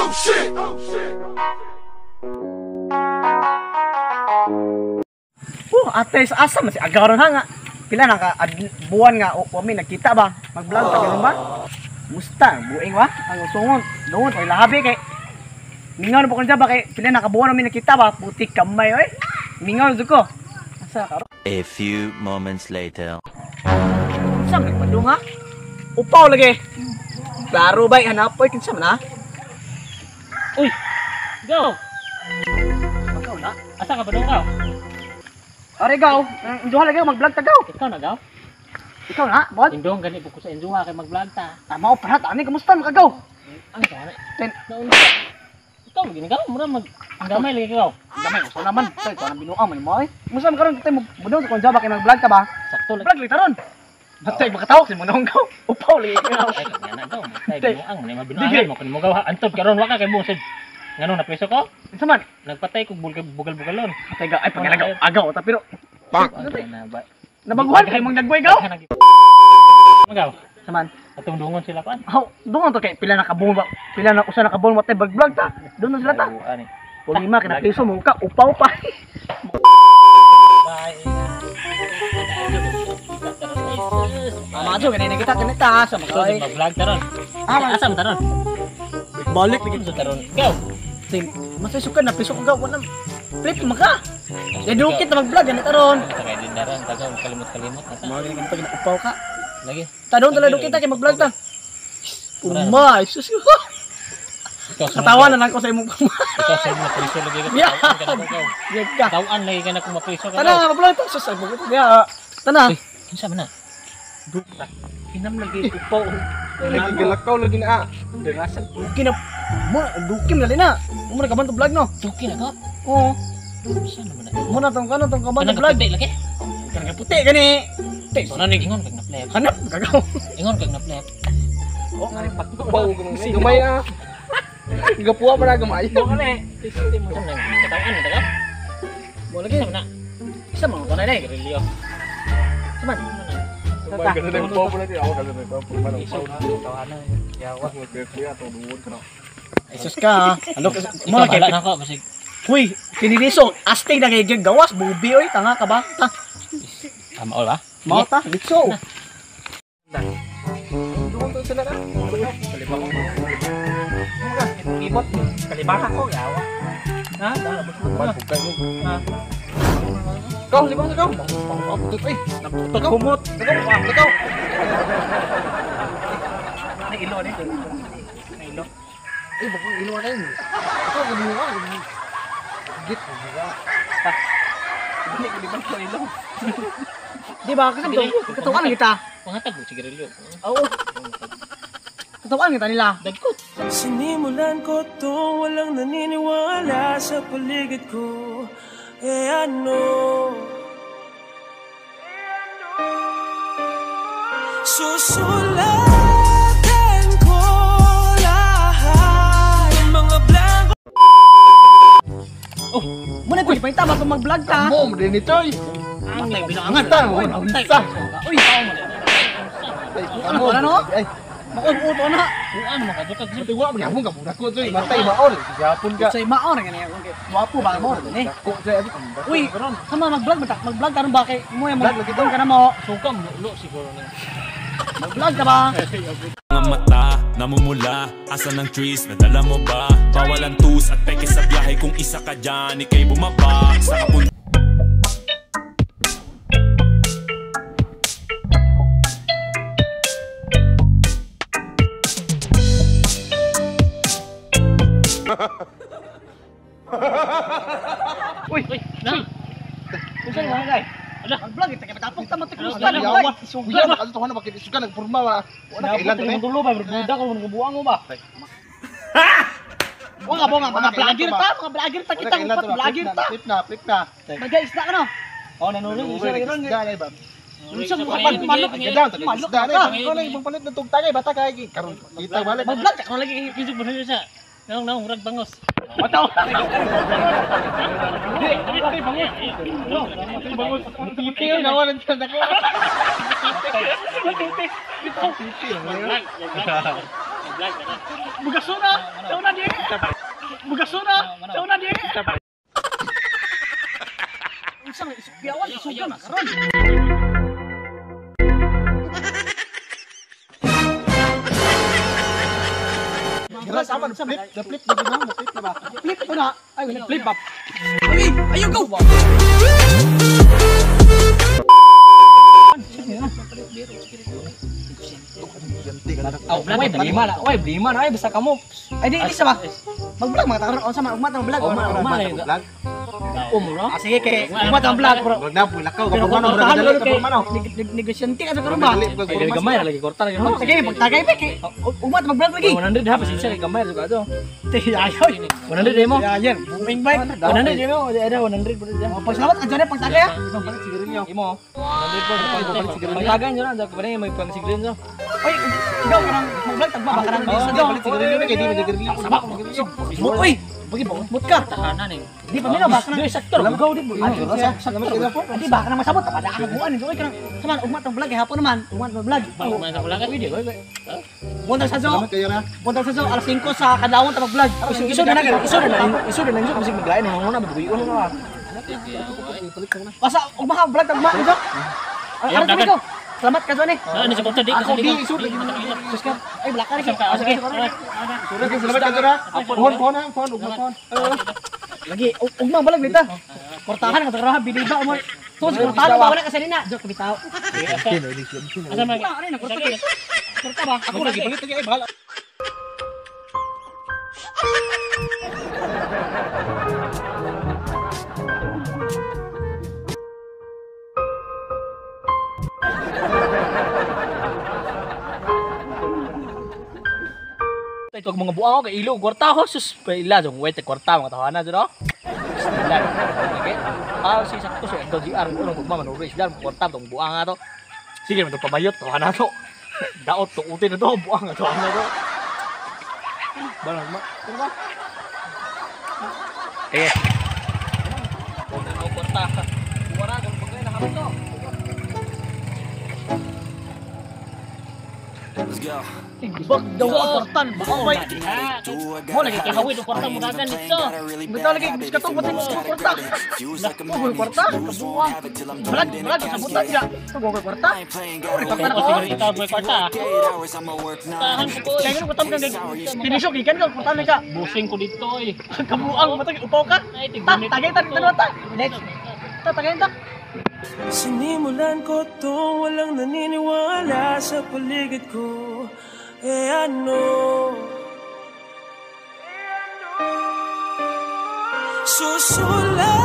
Oh shit! Oh shit! Ate sa asa man si agaron ha nga. Pila na ka buwan nga o mi nagkita ba? Mag-vlog ta ganun ba? Musta buing wa? Ang usungon, dungon oy lahabi kay mingaw na po kun ba kay pila na ka buwan mi nagkita ba? Putik kamay oy. Mingaw jud ko. Asa karon? A few moments later. Sa man padung ha? Upaw lagi. Klaro bay hanapoy kinsa man ha? Uy. Go. Ikaw na? Asa ka padung ka? Are gaw, duha lagi mag-vlog ta gaw. Ikaw na gaw? Ikaw na, bod? Indong gani ko sa Enzuha kay mag-vlog ta. Tama o parat ani kumusta makagaw? Ang kana. Ten. Naunsa. Ikaw gini gaw, mura mag ang gamay lagi gaw. Gamay uso naman. Tay to nang binuang man mo ay. Kumusta man karon tay mo budong sa konja ba kay mag-vlog ta ba? Sakto lagi. Vlog lagi taron. Batay makatawag si mo gaw. Upaw lagi gaw. Ay kanya na gaw. Tay binuang man mabinuangan mo kun mo gaw antod karon wa ka kay buong ngano na preso ko? Unsa man? Nagpatay kog bugal-bugalon. Patay ga ay pangalagaw agaw ta pero Bang. Nabaguhan kay mong dagway gaw. Magaw. Saman. Atong dungon sila pan. Aw, dungon to kay pila na kabuong ba? Pila na usa na kabuong watay vlog ta. Doon na sila ta. Pulima kay na piso mo ka upaw pa. Bye. Mama jo ganay kita kanita sa mga mag-vlog taron. Ah, asa man taron? Balik lagi sa taron. Go. Masay suka na piso ko gaw wala. Flip maka. Dukit na mag-vlog ganit taron. Kay din daran tagaw kalimot-kalimot na ta. Mga ganit pag upaw ka. Lagi. Tadon tala dukit ta kay mag-vlog ta. Purma, sus. Katawa na lang ko sa imong purma. Ikaw sa imong mapriso lagi ka. Tawaan lagi ka na kung mapriso ka. Tana mag-vlog ta sus. Ya. Tana. Kinsa man na? Hinam lagi upaw. Lagi galakaw lagi na. Derasan. Duki na. Mo duki na na. Mo na kaban to vlog no. Duki na ka? Oo. Saan naman na? Mo na tong kano tong kaban to vlog. Kanang lagi. Kanang puti gani. Te, so na ni ingon kag na-flip. Hanap kagaw. Ingon kag na-flip. Oh, ngari pagpaw gamay ah. Gapuwa pa na gamay. Mo kani. Mo nang katawan na ka. Mo lagi na. Isa man to na ni. Grilyo. Saman. Tata. Upaw pa na ako kasi upaw pa na. Yawa. Isus ka. Ano mo na kay nako basig. Huy, kiniliso, astig na kay gawas bubi oy, tanga ka ba? Ta. Tama ba? Mao ta, litso. Dugon to sila na. Kaliba ko. Ibot, kaliba ko yawa. Ha? Ha? Kau, libang sa kau. Ay, naputot kumot. Ikaw. Ay, ilo ni. Ay, ilo. Ay, baka ilo na yun. Ikaw, ganun ka. Git, diba? Hindi ko libang ko ilo. Di ba? Kasi katuan kita. Pangatag mo, sigarilyo. Oo. Katuan kita nila. Dagkot. Sinimulan ko to, walang naniniwala sa paligid ko. Eh ano? Susulatan ko lahat ng mga blanco. Oh, muna ko ipahita ba kung mag-vlog ta? Mo, din ito. Matay binangan. Unsa? Uy, ano no? Ay, makubuto na. Kuan mo ka dukag sa tiwa man mo ka dako joy, matay maon. Gapon ka. Say maon nga niya kung wapo ba mo ni. Dako joy. Uy, sama mag-vlog ba ta? Mag-vlog karon ba kay mo ya mag-vlog ka na mo. Suka mo lo siguro ni. Mag-vlog ka ba? Mga mata namumula, asa ng trees nadala mo ba? Bawal ang tus at peke sa biyahe kung isa ka dyan, ikay bumaba sa kapun. Uy, uy, na. Unsa nga gay? Mag-vlog kita kay matapok ta matiklusta na Yawa. vlog. Suga na kadto na bakit isuga nagpurma wa. Wala kailan to. Tulo ba berbuda ko buang mo ba? Wa nga mga vlogger ta, mga vlogger ta kita, upat vlogger ta. Flip na, flip na. Magay isda ka no. Oh, nanulig Isa lagi ron. Isda ba? Unsa mo kapan manok Manok ka. Ko lang ibang palit ng tugtagay bata kay karon kita balik. Mag-vlog ka lagi kisig mo siya. Naong naong murag bangos. Mataw. Di, bangos. Bangos. Titi oy nawalan siya dako. Titi. Mag-vlog. Vlog na. Bugasura. Sa una di. Bugasura. Sa una di. Unsa man isugbiawan isugan karon. Gira sama flip, the flip na ba? Flip na ba? Flip ko na. Ay, flip up. Ay, ayaw go. Oy, blima na. Oy, blima na. Ay, basta kamo. Ay, di sa ba? Mag-vlog mga taron unsa man ugma tang vlog. Ugma na vlog. Umro. Ah, sige kay ugma tang vlog bro. Wag na pulakaw Pero kapag kung mano tahan dali kay kapag mano. negosyante ka sa karon ba? Ay, gamay na lagi korta lagi. Sige, pagtagay pa kay ugma tang mag-vlog lagi. 100 ha, pasensya kay gamay ra ato. Ayaw. 100 mo. Ayan, booming bike. 100 mo, ada 100 po dyan. Pasalamat ka dyan, pagtagay ha. Palit sigarilyo. Imo. 100 po. Pagtagan nyo na, dyan may pang sigarilyo. Oy, ikaw kanang mag-vlog tagba ba kanang Oh, sa do. palit sigarilyo kay di sigarilyo. Sabak. Uy, bagi ba mut ka. Tahanan eh. Di pa mino ba kanang Di sektor bugaw di mo. Di ba kanang masabot pada ang buwan oy kanang saman ugma tang vlog hapon naman, ugma tang vlog. Buntag sa zo. Salamat kayo na. Buntag sa zo alas 5 sa kadlawon ta mag-vlog. Iso na na, iso na na, iso na na, iso bisig maglain mo na mabuyo na. Basta ugma ka vlog tagma zo. Ano kami ko? Salamat ka zo ni. Ako di isod. Sus ka. Ay blaka rin. Ah, sige. Salamat kayo na. Phone phone ha, phone ugma phone. Lagi ugma balag dito. Kortahan ka sa biliba mo. Tos kortahan ba wala ka sa nina. Joke bitaw. Ano na korta? Korta ba? Ako lagi palit lagi ay bahala. Ito mga buang ko kay ilo kwarta ko sus paila jong wait kwarta mga tahanan jud oh. Bismillah. Okay. Ah si sakto so ito GR ko nang gugma manuro isla kwarta tong buang ato. Sige man to pamayot tahanan to. Daot to uti na to buang ato ano to. Balang ma. Ano ba? Eh. Kung kwarta. Wala kung pagay na kami to. Let's go. Bak daw ang kortan. Bay. Mo lagi kahawid og kwarta mo dagan dito. Bitaw lagi katong patay mo kwarta. Mo kwarta. Kabuang. Balag balag sa butan siya. Tugo ko kwarta. Kwarta na ko. Ikaw may kwarta. Tahan ko Kaya ganun kutam kang pinisok ikan ka kwarta na ka. Busing ko dito eh. Kabuang matag upaw ka. Ta tagay ta tanwa ta. Next. Ta tagay ta. Sinimulan ko to, walang naniniwala sa paligid ko. Eh ano? Susulat.